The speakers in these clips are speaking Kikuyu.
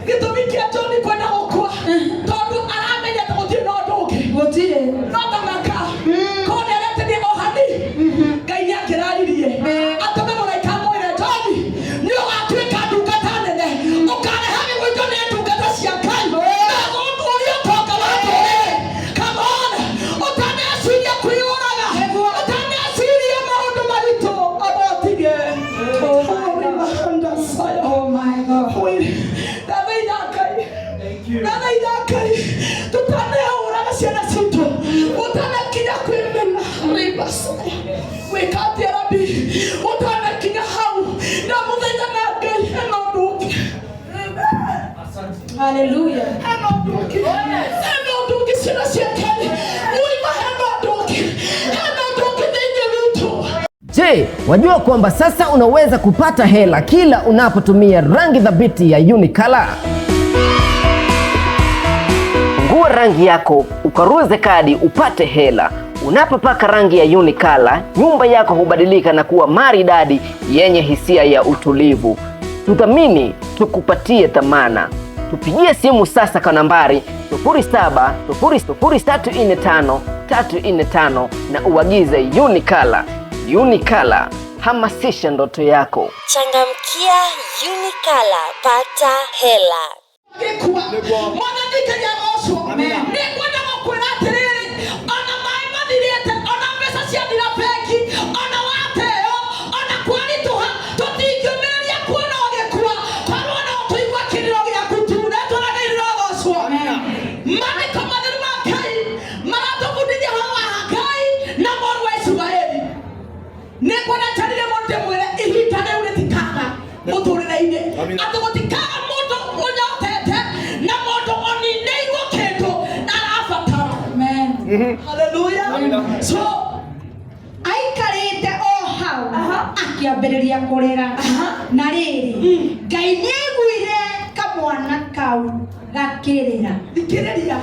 Gĩtũmi kĩa John kwenda gũkua tondũ aramenya atĩ gũtirĩ na ũndũ ũngĩ. Gũtirĩ. No tamaka korwo nĩ aretĩrie o hani, Ngai nĩ akĩraririe atũme mũraika amwĩre, John, nĩ ũgatuĩka ndungata nene, ũkareha gĩgũitũ nĩ ndungata cia Ngai na ũrĩa ũtonga wa ndũrĩrĩ. Come on, ũtaneciria kwĩyũraga, ũtaneciria maũndũ maritũ, abotige. Oh my God. Ndathaitha Ngai, ndathaitha Ngai, tũtanehũraga ciana citũ, ũtanakinya kwĩmena ribasaya wĩka atĩa rabi, ũtanakinya hau, ndamũthaitha na Ngai, hena ũndũ ũngĩ. Hallelujah. Hena ũndũ ũngĩ, hena ũndũ ũngĩ, ciana cia Ngai muima, hena ũndũ ũngĩ, hena ũndũ ũngĩ thĩinĩ witũ. Je, wajua kwamba sasa unaweza kupata hela kila unapotumia rangi thabiti ya Unicolor? Fungua rangi yako, ukaruze kadi upate hela. Unapopaka rangi ya Unicolor, nyumba yako hubadilika na kuwa maridadi yenye hisia ya utulivu. Tuthamini, tukupatie thamana. Tupigie simu sasa kwa nambari 0700345345 na uagize Unicolor. Unicolor, hamasisha ndoto yako. Changamkia Unicolor, pata hela. Gĩkua Mwathani Ngai agocwo. Nĩngwenda gũkwĩra atĩrĩrĩ, ona maĩ mathirĩte, ona mbeca ciathira bengi, ona wateo, ona kwaritũha, tũtingĩũmĩrĩria kuona ũgĩkua korwo no tũigua kĩrĩro gĩaku tu. Rĩtwa rĩa Ngai rĩrogocwo. Maandĩko matheru ma Ngai maratũbundithia ũhoro wa Hagai na mũrũ wa Ishumaeli. Nĩngwenda njarire mũndũ ndĩmwĩre ihinda rĩu rĩtikaga mũtũrĩre-inĩ, atĩ gũtikaga mũndũ ũnyotete na mũndũ ũninĩirwo kĩndũ na arabatara. Amen. Haleluya. So Aikarĩte o hau akĩambĩrĩria kũrĩra. Na rĩrĩ, Ngai nĩ aiguire kamwana kau gakĩrĩra. Thikĩrĩria,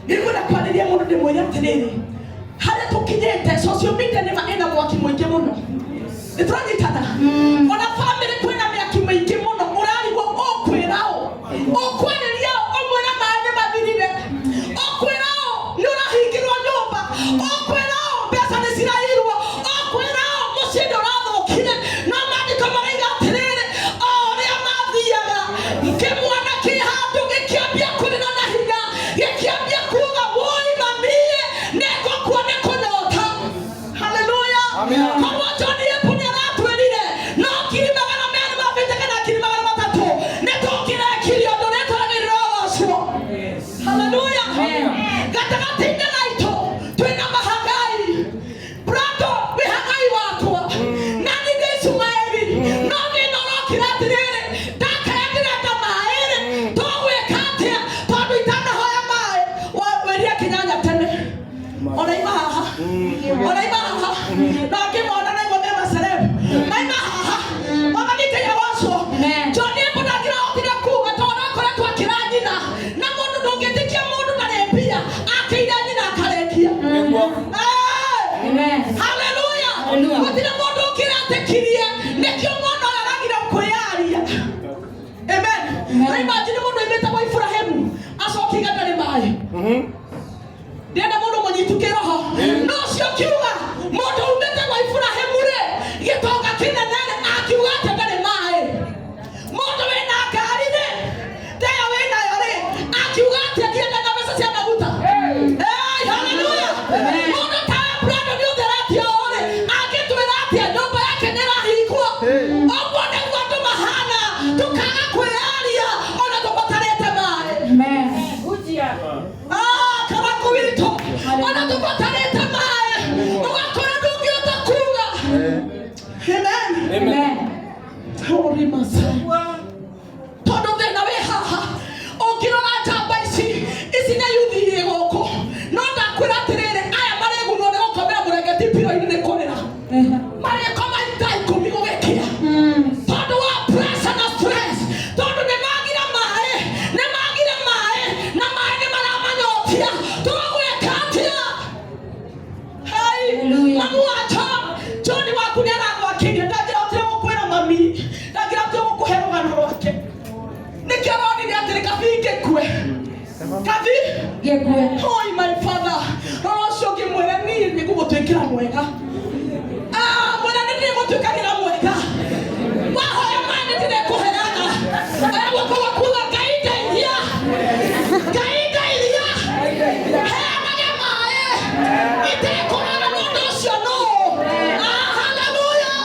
nĩngwenda kwarĩria mũndũ ndĩmwĩre atĩrĩrĩ, harĩa tũkinyĩte, social media nĩma ĩna mwaki mũingĩ mũno, nĩ tũranyitana? Ona famĩlĩ kwĩna mĩaki mĩingĩ mũno, ũrarigwo ũkwĩra ũ, ũkwarĩria ũ, ũmwĩra maĩ nĩ mathirire, ũkwĩra ũ nĩ ũrahingĩrwo nyũmba, ũkwĩra ũ mbeca nĩ cirairwo, ũkwĩra ũ mũciĩ nĩ ũrathũkire. No maandĩko maraiga atĩrĩrĩ, o ũrĩa mathiaga, kĩmwana kĩ handũ gĩkĩambia kũrĩra na hinya, gĩkĩambia kuga, "Woi mamie, nĩngũkua nĩ kũnyota." Haleluya. Korwo John Epu nĩ aratwĩrire no 200,000 mabĩte kana 300,000, nĩ tũngĩrekirie ũndũ. Rĩtwa rĩrogocwo. Haleluya. Gatagatĩ-inĩ gaitũ twĩna mahagai. Brando wĩ Hagai wakwa na niĩ ndĩ Ishumaeli, no thĩna ũrokire atĩrĩrĩ, ndakaya ndĩrenda maĩ-rĩ, tũgwĩka atĩa? Tondũ itanahoya maĩ wĩrie kĩnyanya tene, ona ima haha, ona ima haha na ngĩmona naigua me macerebu maima haha. Mwathani Ngai agocwo. John Ebu ndangĩrahotire kuga tondũ akoretwo akĩra nyina, na mũndũ ndũngĩtĩkia mũndũ ndarĩ mbia, akĩire nyina akarĩkia. Amen. Haleluya. Hallelujah. Gũtirĩ mũndũ ũngĩretĩkirie, nĩkĩo mwana ũyũ aragire kwĩyaria. Amen. Na imagine mũndũ aimĩte gwa Iburahĩmu acoke ndarĩ maĩ. Ndĩrenda mũndũ mũnyitu kĩroho, no ũcio kiuga mũndũ umĩte gwa Iburahĩmu rĩ, gĩtonga kĩnene rĩ, akiuga atĩ ndarĩ maĩ. Mũndũ wĩna ngari rĩ, teyo wĩnayo rĩ, akiuga atĩ ndienda na mbeca cia maguta. Hey, haleluya. Mũndũ tawe Brandon ũtheretie ũũ rĩ, angĩtwĩra atĩa nyũmba yake nĩ ĩrahingwo? Ũguo nĩguo andũ mahana, tũkaga kwĩyaria ona tũbatarĩte maĩ. Amen. Ah, Nĩkĩo ronire atĩrĩ kabii ngĩkue kabii Gĩkue. Oi my father, rora ũcio ũngĩ mwĩre niĩ nĩngũgũtuĩkĩra mwega. Ah, mwĩre nĩ ndĩgũtuĩkagĩra mwega. Wahoya maĩ nĩ ndĩrekũheaga. Oya guoko gwaku uga Ngai ndeithia. Ngai ndeithia. Heanage maĩ. Itekũrora mũndũ ũcio nũ. Ah, hallelujah.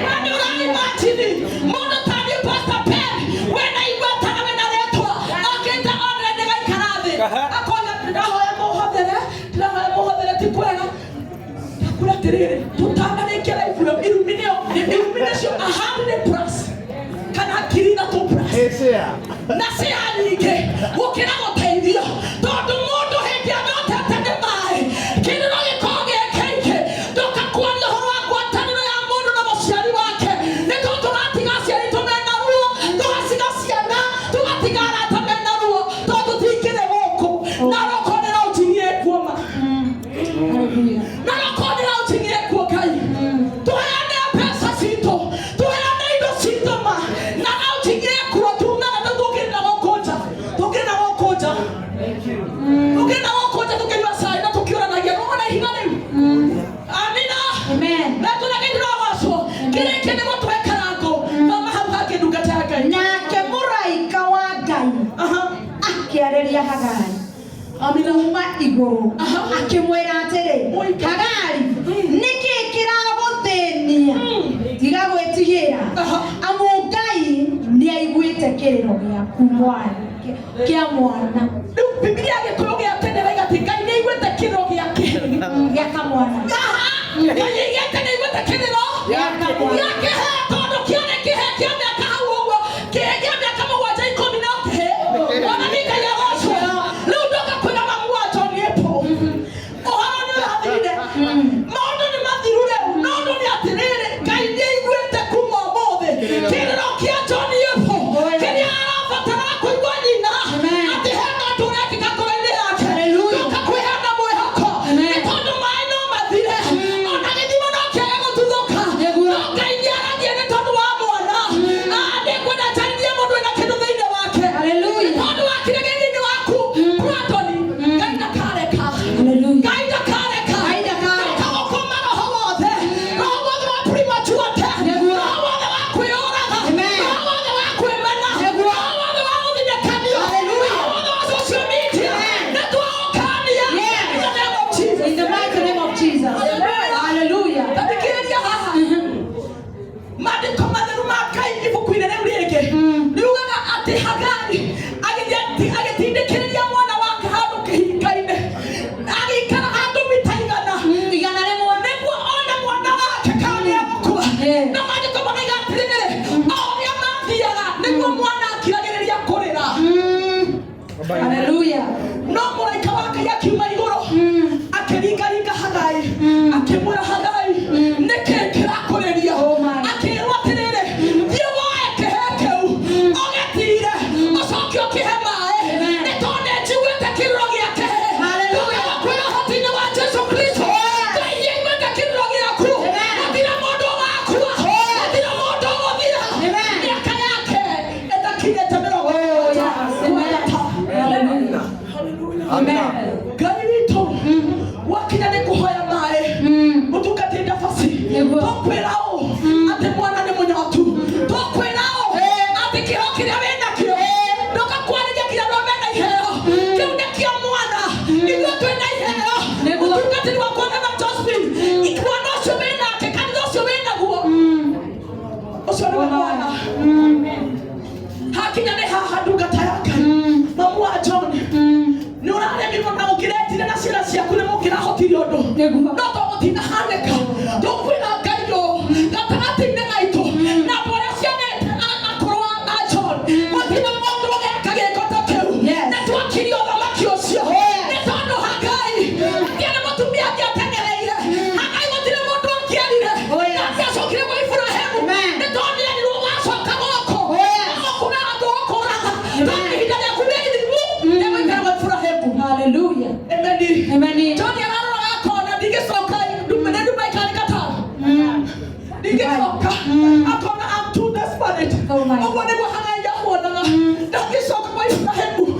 We nĩ ũraimagine mũndũ ta niĩ Pastor Ben, wĩna igweta na wĩna rĩtwa okĩte online gaikara thĩ akonya ndĩrahoya mũhothere ndĩrahoya mũhothere ti kwega ndakura atĩrĩrĩ tũtanarĩkia live ĩyo irumi nĩyo irumi nĩcio 100 plus kana 3,000 plus na cia nyingĩ gũkĩra gũteithio tondũ mũndũ hĩndĩ anyotete nĩ maĩ kĩrĩro gĩkorwo gĩ kĩingĩ ndũkakwaria ũhoro wa ngwatanĩro ya mũndũ na mũciari wake nĩ tondũ tũratiga aciari tũ mena ruo tũgaciga ciana tũgatiga arata mena ruo tondũ tũtingĩrĩ gũkũ na roko nĩraũtigie kuoma Hallelujah. na roko nĩraũtigie kuo Ngai tũheane mbeca citũ tũheane indo citũ ma na raũtigie kuo tumaga tũ tũkĩrĩ na gũkũ nja tũkĩrĩ na gũkũ nja tũkĩrĩ na gũkũ nja tũkĩnyua cai na tũkĩũranagia nĩwona ihiga rĩu amina. Amen. Na tũragĩthirogocwo kĩrĩkĩ nĩ gũtũhe karango thoma hau hangĩ ndungata ya Ngai. Nake mũraika wa Ngai Aha. akĩarĩria Hagari Amina. kuma igũrũ Aha. akĩmwĩra atĩrĩ Oi. Hagari nĩkĩ kĩragũthĩnia tiga gwĩtigĩra Aha. amu Ngai nĩaiguĩte kĩrĩro gĩaku mwana kĩa mwana Rĩu Bibilia Gĩkũyũ gĩa tene raiga atĩ Ngai nĩaiguĩte kĩrĩro gĩake gĩa kamwana. Aha. Ngai nĩaiguĩte nĩaiguĩte kĩrĩro Gĩa kamwana. gĩa kĩhee tondũ kĩarĩ kĩhee kĩa mĩaka hau ũguo kĩhee kĩa mĩaka mũgwanja ikũmi no kĩhee ona nĩ Ngai agocwo rĩu ndoka kwĩra mamu wa John Apple ũhoro nĩ ũrathirire maũndũ nĩ mathiru rĩu no ũndũ nĩ atĩrĩrĩ Ngai nĩaiguĩte kuma ũmũthĩ kĩrĩro kĩa John Apple kĩrĩa arabatara kũigua nyina Amen. atĩ hena ũndũ ũrekĩka ngoro-inĩ yake Hallelujah. ndoka kwĩhanda mwĩhoko Amen. nĩ tondũ maĩ no mathire ona gĩthima no kĩage gũtuthũka Nĩguo. no Ngai nĩaragia nĩ tondũ wa mwana. Ah, nĩngwenda njarĩrie mũndũ wĩna kĩndũ thĩinĩ wake Hallelujah. tondũ wa kĩrĩa gĩ thĩinĩ waku Platon Ngai ndakareka. Hallelujah. Ngai ndakareka. Ngai ndakareka. Ndakagũkũma roho wothe roho wothe wa premature death Nĩguo. roho wothe wa kwĩyũraga Amen. roho wothe wa kwĩmena Nĩguo. roho wothe wa gũthinĩkanio Hallelujah. roho wothe wa social media Amen. nĩtwaũkania Yes. in the name of Jesus. In the mighty name of Jesus. Hallelujah. Hallelujah. Tathikĩrĩria haha maandĩko matheru ma Ngai ibuku-inĩ rĩu rĩngĩ riugaga atĩ Hagari agĩthiĩ agĩtindĩkĩrĩria mwana wake handũ kĩhinga-inĩ agĩikara handũ mita igana 100. nĩguo one mwana wake kana nĩegũkua Yeah. na maandĩko maraiga atĩrĩrĩ o ũrĩa mathiaga nĩguo mwana akiragĩrĩria kũrĩra. Hallelujah. No mũraika wa Ngai akiuma igũrũ akĩringaringa Hagai akĩmwĩra Hagai nĩkĩ kĩrakũrĩria Oh my. akĩrwo atĩrĩrĩ thiĩ woe kĩhee kĩu ũgĩtire ũcoke ũkĩhe maĩ Amen. nĩ tondũ nĩnjiguĩte kĩrĩro gĩa kĩhee. Hallelujah. Kwĩra ũhoti-inĩ wa Jesũ Kristo Ngai nĩaiguĩte kĩrĩro gĩaku Amen. gũtirĩ mũndũ ũgakua gũtirĩ mũndũ ũgũthira Amen. mĩaka yake ĩtakinyĩte mĩrongo Oh, ĩtatũ. yes. Amen. Hallelujah. Amen. Ngai witũ wakinya nĩ kũhoya maĩ mũtungatĩri ndabaci Nĩguo. tũkwĩra ũũ atĩ mwana nĩ mũnyotu tũkwĩra ũũ atĩ kĩheo kĩrĩa wĩnakĩo ndũkakwarĩria nginya arĩa mena iheo kĩu nĩkĩo mwana ithuĩ twĩna iheo Nĩguo. mũtungatĩri wakwa Eva Josephine mwana ũcio wĩnake kanitha ũcio wĩnaguo ũcio nĩwe mwana hakinya nĩ haha ndungata ya Ngai mamu wa John nĩ ũraremirwo na ũngĩretire na ciana ciaku nĩ mũngĩrahotire ũndũ Nĩguo. no to gũtinahanĩka tũkwĩra Ngai ũũ gatagatĩ-inĩ gaitũ na andũ arĩa cianete akũrũ a John gũtirĩ mũndũ ũgeka gĩko ta kĩu Yes. nĩ twakirie ũthamaki ũcio nĩ tondũ Hagai hatiarĩ mũtumia angĩatengereire Hagai gũtirĩ mũndũ angĩerire Oh, yes. angĩacokire gwa Iburahĩmu Amen. nĩ tondũ nĩerirwo ũgacoka gũkũ Oh, yes. gũkũ na andũ ũkũraga Amen. tondũ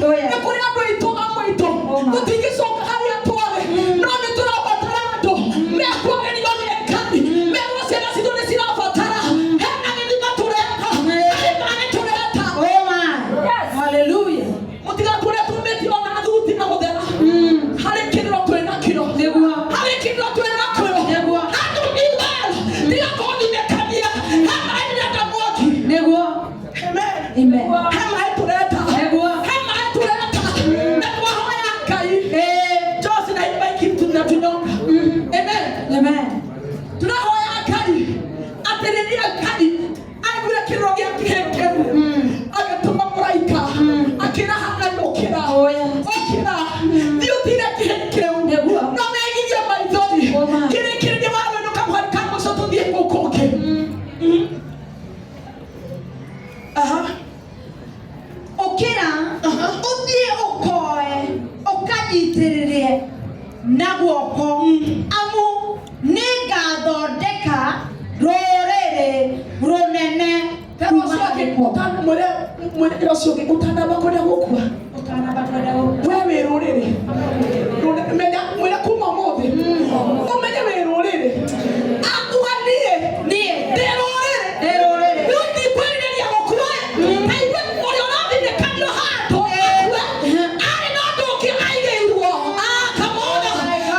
Oh, yeah. Nĩ kũrĩ andũ aitũ amwe aitũ Oh, my. tũtingĩcoka harĩa twarĩ, no nĩ tũrabatara andũ mekwagĩrio nĩ Ngai, merwo ciana citũ nĩ cirabatara hena gĩthima tũreka, harĩ maĩ tũreta. Oh my. Hallelujah. Mũtigatũre tumĩtie ona thuti na gũthera. Harĩ kĩrĩro twĩ nakĩo. Nĩguo. Harĩ kĩrĩro twĩ nakĩo. Nĩguo. Andũ iwell tiga kũthinĩkania, he maĩ ndĩrenda mwaki. Nĩguo. Amen. Amen. He maĩ tũreta. Nĩguo. He maĩ tũreta. Na twahoya Ngai. Eh. Josi na ibaiki tunatunyonga. Amen. Amen. Tunahoya Ngai atĩ rĩrĩa Ngai aiguire kĩrĩro gĩa kĩhĩĩ kĩu, agĩtũma mũraika akĩra Hagai, ũkĩra, Oh, yeah. ũkĩra, thiĩ ũtire kĩhĩĩ kĩu. Nĩguo. No megirie maithori. Oh, my. Kĩrĩkĩrĩria warũĩnũka mũhari ka mũico tũthiĩ kũu kũngĩ. Aha. Ũkĩra ũthiĩ ũkoe ũkanyitĩrĩrie na guoko, amu nĩngathondeka rũrĩrĩ rũnene Tena kuma ũcio ũngĩ, harĩ kuo. mwĩre ũcio ũngĩ ũtanamba kwenda gũkua. Ũtanamba kwenda gũkua. We wĩ rũrĩrĩ. Menya mwĩre kuma ũmũthĩ ũmenye wĩ rũrĩrĩ akua niĩ Niĩ. ndĩ rũrĩrĩ. Ndĩ rũrĩrĩ. Rĩu ndikwĩrirĩria gũkua. Taigue ũrĩa ũrathinĩkanio handũ akue arĩ na ũndũ ũngĩ aigĩirwo. Ah, come on.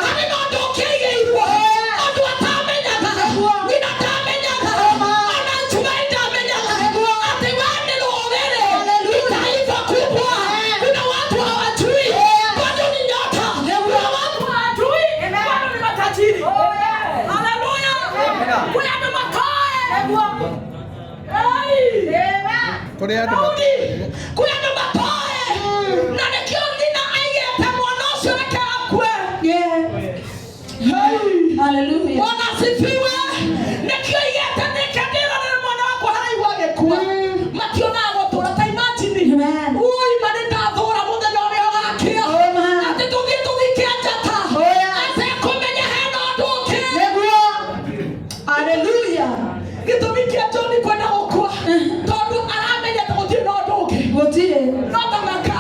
Arĩ na ũndũ ũngĩ aigĩirwo, ũndũ atamenyaga, nyina ndamenyaga, ona Ismaili ndamenyaga atĩ we nĩ rũrĩrĩ, ni taifa kubwa. Kuna watu hawajui bado ni nyota. Kuna watu hawajui bado ni matajiri. Haleluya. Kwĩ andũ matoe. Hey. Kũrĩ andũ Daudi, kwĩ andũ matoe, na nĩkĩo nyina aigĩte mwana ũcio reke akue. Yeah. Hey. Hallelujah. Bwana asifiwe. Nĩkĩo aigĩte nĩkĩo ndĩrorere mwana wakwa haraihu agĩkua. Mationaga gũtũra ta imagine. Amen. Ui, ma nĩndathũra mũthenya ũrĩa ũgakĩa. Amen. Atĩ tũthiĩ tũthike njata. Oh, yeah. Atekũmenya hena ũndũ ũngĩ. Nĩguo. Hallelujah. Gĩtũmi kĩa John kwenda gũkua tondũ aramenya atĩ gũtirĩ na ũndũ ũngĩ. Gũtirĩ. No tamaka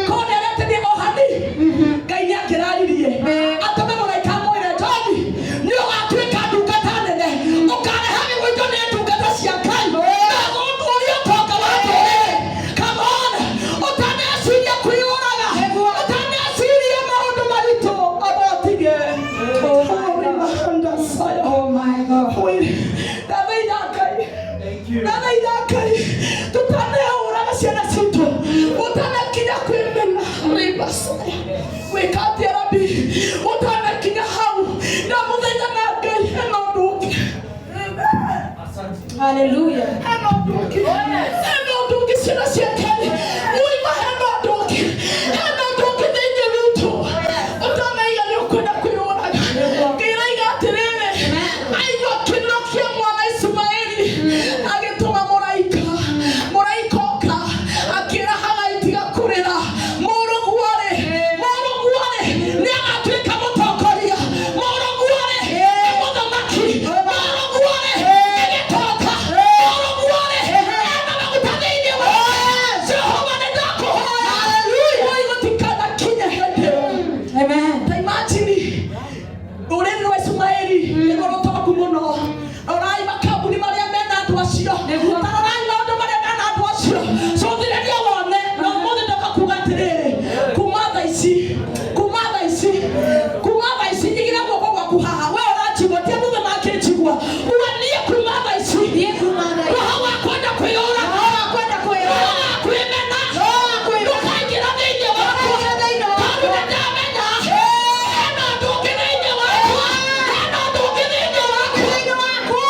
korwo nĩaretĩrie ohani, Ngai nĩangĩraririe atũme mũraika amwĩre, John, nĩ ũgatuĩka ndungata nene, ũkareha gĩgũitũ nĩ ndungata cia Ngai na ũrĩa ũtonga wa ndũrĩrĩ. Come on. Ũtaneciria kwĩyũraga, ũtaneciria maũndũ maritũ, amba ũtige. Saya. Oh my God. Ndathaitha Ngai, ndathaitha Ngai tũtanehũraga ciana citũ, ũtanakinya kwĩmena ribacaya wĩka atĩa rabi, ũtanakinya hau na mũthenya na Ngai hena ũndũ ũngĩ. Hallelujah. Hena ũndũ ũngĩ, hena ũndũ ũngĩ, ciana cia Ngai uima, hena ũndũ ũngĩ, hena ũndũ ũngĩ thĩinĩ witũ. Ũtanaiga nĩ ũkwenda kwĩyũraga, Ngai araiga atĩrĩrĩ, aigua kĩrĩro kĩa mwana Ismaeli agĩtũma mũraika. Mũraika oka akĩra Hagai, tiga kũrĩra, mũrũguo-rĩ, mũrũguo-rĩ nĩ agatuĩka mũtongoria, mũrũguo-rĩ nĩ mũthamaki, mũrũguo-rĩ nĩ gĩtonga, mũrũguo-rĩ ena maguta thĩinĩ wake. Jehova nĩ ndakũhoya woi gũtikanakinye hĩndĩ ĩyo. Amen. Ta imagine rũrĩrĩ rwa Ismaeli nĩruo rũtongu mũno. Rorai makambuni marĩa mena andũ acio, ta rorai maũndũ marĩa mena andũ acio, cũthĩrĩria wone. Na ũmũthĩ ndoka kuga atĩrĩrĩ, kuma thaa ici, kuma thaa ici, kuma thaa ici, igĩra guoko gwaku haha we ũranjigua, ti andũ makĩnjigua, uga niĩ kuma thaa ici, Niĩ kuma thaa ici. roho wa kwenda kwĩyũraga, Roho wa kwenda kwĩyũraga. roho wa kwĩmena, Roho wa kwĩmena. ndũkaingĩra thĩinĩ wakwa. Ndũkaingĩra thĩinĩ wakwa. Tondũ nĩndamenya hena ũndũ ũngĩ thĩinĩ wakwa, hena ũndũ ũngĩ thĩinĩ wakwa, Thĩinĩ wakwa.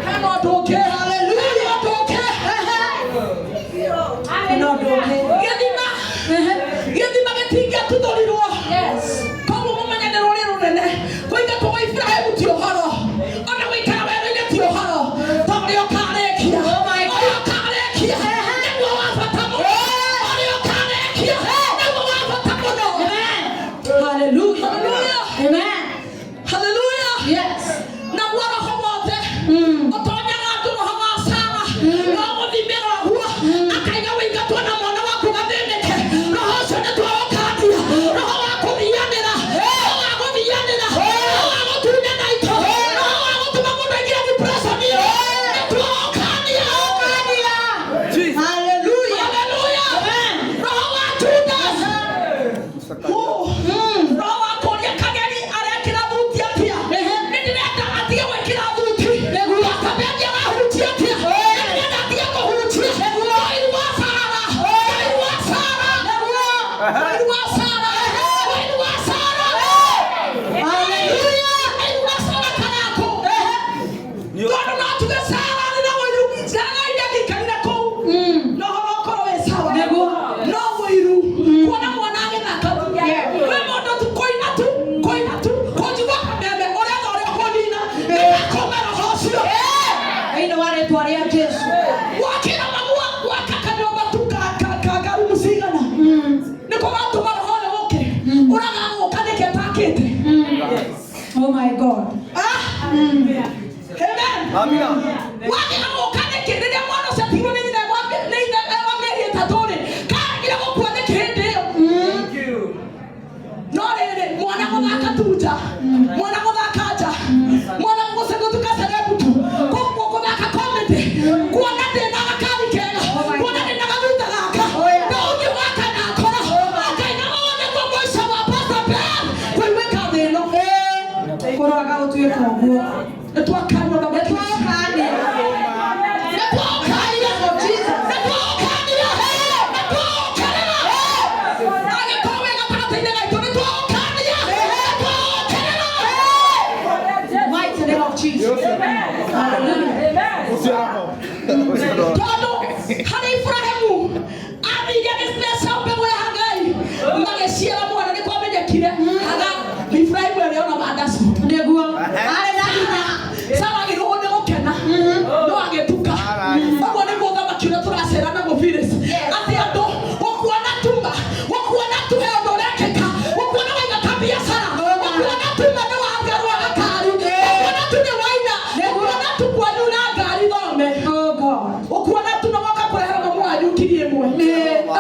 hena ũndũ ũngĩ, hena ũndũ ũngĩ. Hena ũndũ ũngĩ. Gĩthima, gĩthima gĩtingĩatuthũrirwo. Yes. Koguo mũmenye nĩ rũrĩrĩ rũnene. Kũingatwo gwa Iburahĩmu ti ũhoro, ona gũikara werũ-inĩ ti ũhoro, ta ũrĩa ũkarĩkia, ũrĩa ũkarĩkia nĩguo wa bata mũno, ũrĩa ũkarĩkia nĩguo wa bata mũno. Amen. Hallelujah. Hallelujah. Amen. Hallelujah. Yes. Naguo roho wothe ũtonyaga andũ, roho wa Sara no gũthimĩra ũguo akaiga wĩingatwo na mwana waku gathĩnĩke, roho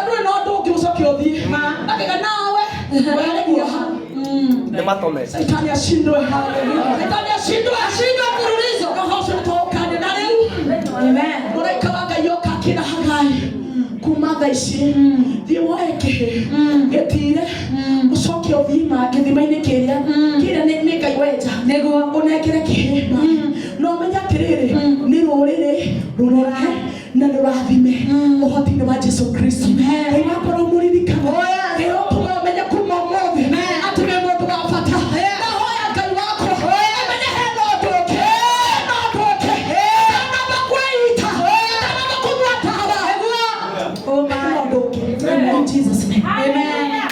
Ndũrĩ na ũndũ ũngĩ ũcoke ũthiĩ. Akĩga nawe weregia ha. Nĩ matome. Saitani ashindwe. Saitani ashindwe. Ashindwe mfululizo. Roho ũcio nĩtũũkania na rĩu. Amen. Mũraika wa Ngai oka akĩra Hagai kuma thaa ici thiĩ woe kĩhĩ gĩtire ũcoke ũthiĩ gĩthima-inĩ kĩrĩa kĩrĩa nĩ Ngai wenja Nĩguo. ũnengere kĩhĩ na ũmenye atĩrĩrĩ nĩ rũrĩrĩ rũnene na rũrathime ũhoti-inĩ wa Jesu Kristo. Ngai wakwa ũmũririkana. Ngai ũtũme ũmenye kuma ũmũthĩ atĩ wĩ mũndũ wa bata. Ndahoya Ngai wakwa ũmenye hena ũndũ ũngĩ, hena ũndũ ũngĩ, ndanamba kwĩita, ndanamba kũnyua ndawa. Oh my. Hena ũndũ ũngĩ. In Jesus name. Amen.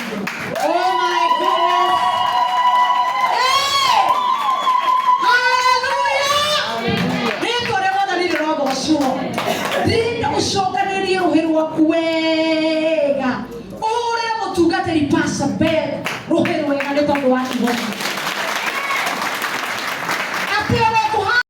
Oh my goodness. Hey! Hallelujah. Rĩtwa rĩa Mwathani rĩrogocwo. Linda ũcokanĩrĩrie rũhĩ rwaku wega. Ũhũrĩre mũtungatĩri Pastor Ben rũhĩ rwega nĩ tondũ wa kiugo.